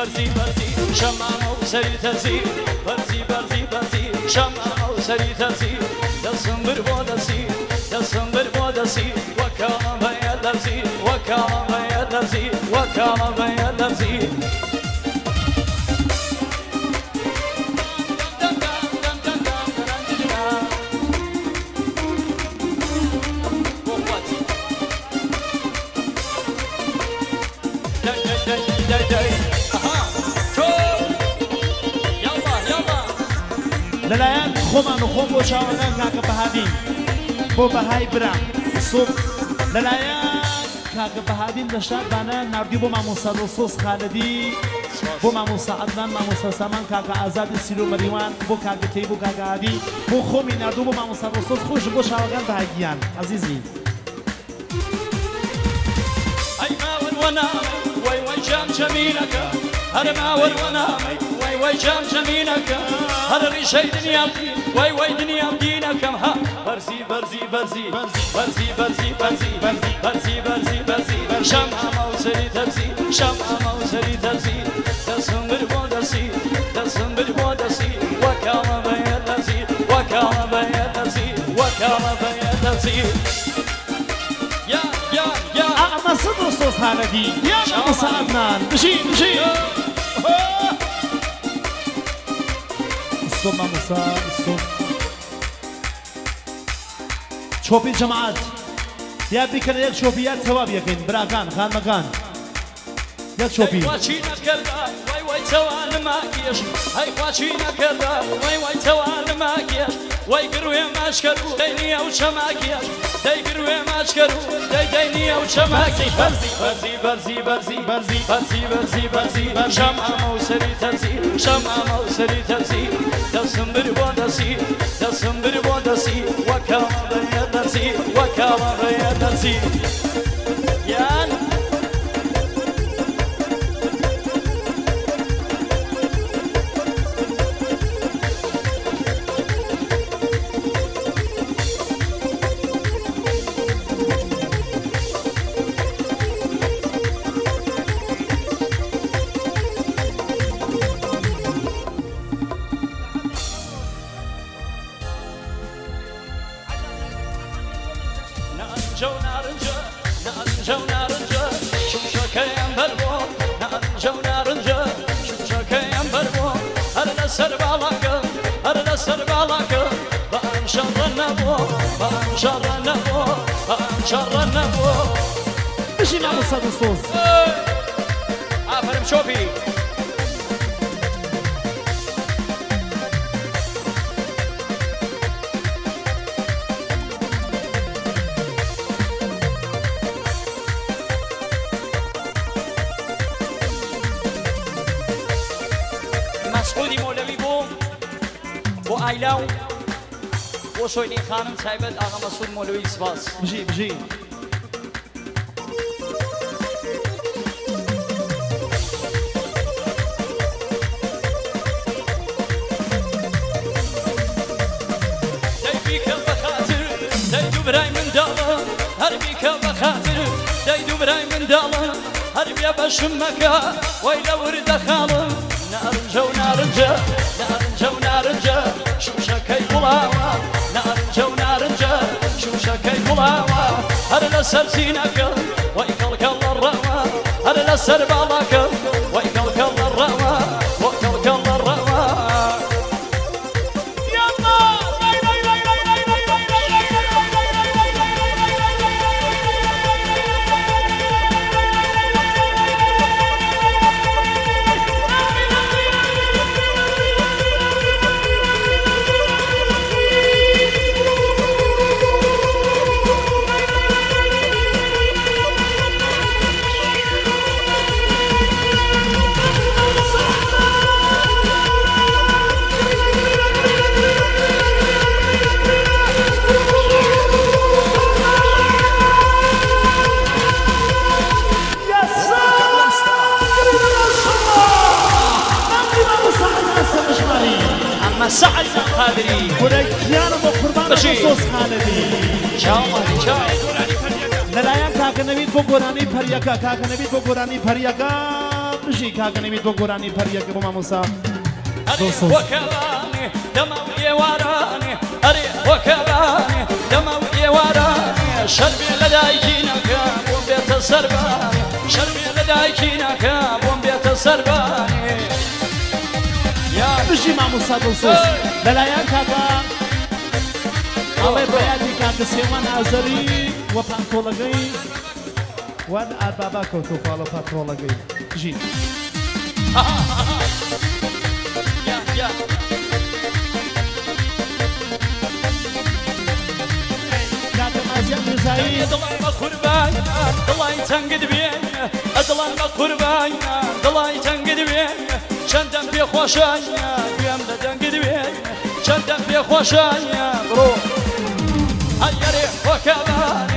بەرزی بەرزی شەمامە و سەری تەرزی بەرزی بەرزی بەرزی شەمامە و سەری تەرزی دەسم بر بۆ دەسی دەسم بر بۆ دەسی وەکاڵم هەیە لەرزی وەکاڵم هەیە لەرزی وەکاڵم هەیە لەرزی لەلایەن خۆمان و خۆم بۆ چاوەکان کاکە بەهادین بۆ بەهای برا سوپ لەلایەن کاکە بەهادین لە شار بانە ناردی بۆ مامۆستا دڵسۆز خالدی بۆ مامۆستا عەدنان مامۆستا سامان کاکە ئازادی سیلۆ مەریوان بۆ کاکە تەی بۆ کاکە هادی بۆ خۆمی ناردوو بۆ مامۆستا دڵسۆز خۆش بۆ چاوەکان بەهای گیان عەزیزی. ئەی ماوەر وەنامەی وەی وەی جام جەمینەکە هەر ماوەر وەنامەی وەی وەی جام جەمینەکە هەر ڕیشەی دنیام وەی وەی دنیام دینەکەم ها بەرزی بەرزی بەرزی بەرزی بەرزی بەرزی بەرزی بەرزی بەرزی شەمامە و سەری تەرزی شەمامە و سەری تەرزی دەسم بر بۆ دەسی دەسم بر بۆ دەسی وەکاڵە بەیە لەرزی وەکاڵە بەیە لەرزی وەکاڵە بەیە لەرزی یا یا یا ئەمە سەد دڵسۆز خالدی یا مامۆستا عەدنان بژی بژی سوب مامۆستا سوب چۆپی جەماعەت یا بیکەنە یەک چۆپی یا تەواب یەکەین براکان خانمەکان یەک چۆپی خواچی نەکردا وای وای چەوانماکێش هەی خواچی نەکردا وای وای چەوانماکێش وای گروێ ماچکەر و دەی نییە و چەماکێش دەی گروێ ماچکەر و دەی دەی نییە و چەماکی بەرزی بەرزی بەرزی بەرزی بەرزی بەرزی بەرزی بەرزی شەمامە و سەری تەرزی شەمامە و سەری تەرزی دەسم بر بۆ دەسی دەسم بر بۆ دەسی وەکاڵە بەیە لەرزی وەکاڵە بەیە لەرزی یان بژی مامۆستا دڵسۆز ئافەرم چۆپی مەسعودی مۆلەوی بۆ بۆ ئایلا و بۆ سۆینی خانم تایبەت ئاغا مەسعود مۆلەوی سپاس بژی بژی برای منداڵە هەر بیکە بە خاتر دەی دوو برای منداڵە هەر بێ بەشم مەکە وەی لە وردە خاڵم نارنجە و نارنجە نارنجە و نارنجە شوشەکەی گوڵاوە نارنجە و نارنجە شوشەکەی گوڵاوە هەر لەسەر زینەکە وەی کەڵکەڵ لە ڕەوە هەر لەسەر باڵاکە وەی کەڵکەڵ لە ڕەوە وە کەڵکەڵ لە ڕەوە سعد قادري ورەکیانم بۆ قوربان دڵسۆز خالدی چاو مالی چاو لەلایەن کاکە نەوید بۆ گۆرانی پەریەکە کاکە نەوید بۆ گۆرانی پەریەکە بژی کاکە نەوید بۆ گۆرانی پەریەکە بۆ مامۆستا دڵسۆز. وەکەڵانێ دەمەو ئێوارانێ ئەرێ وەکەڵانێ دەمەو ئێوارانێ شەرمێ لە دایکی نەکە بۆم بێتە سەربانێ شەرمێ لە دایکی نەکە بۆم بێتە سەربانێ بژی مامۆستا دڵسۆز لەلایەن کاکە ئەڵێ بەیادی کاکە سێوان ئازەری و پانتۆڵەکەی وان ئاربابا کەوتۆ خواڵە پاترۆڵەکەی ژی. کاکە مازیان میرزایی دڵای بە قوربان دڵای تەنگت بێ ئەدڵان بە قوربان دڵای تەنگت بێ چەندەم پێخۆشە گوێم لە دەنگت بێ چەندەم پێخۆشە بڕۆ ئەیەرێ وەکەڵانێ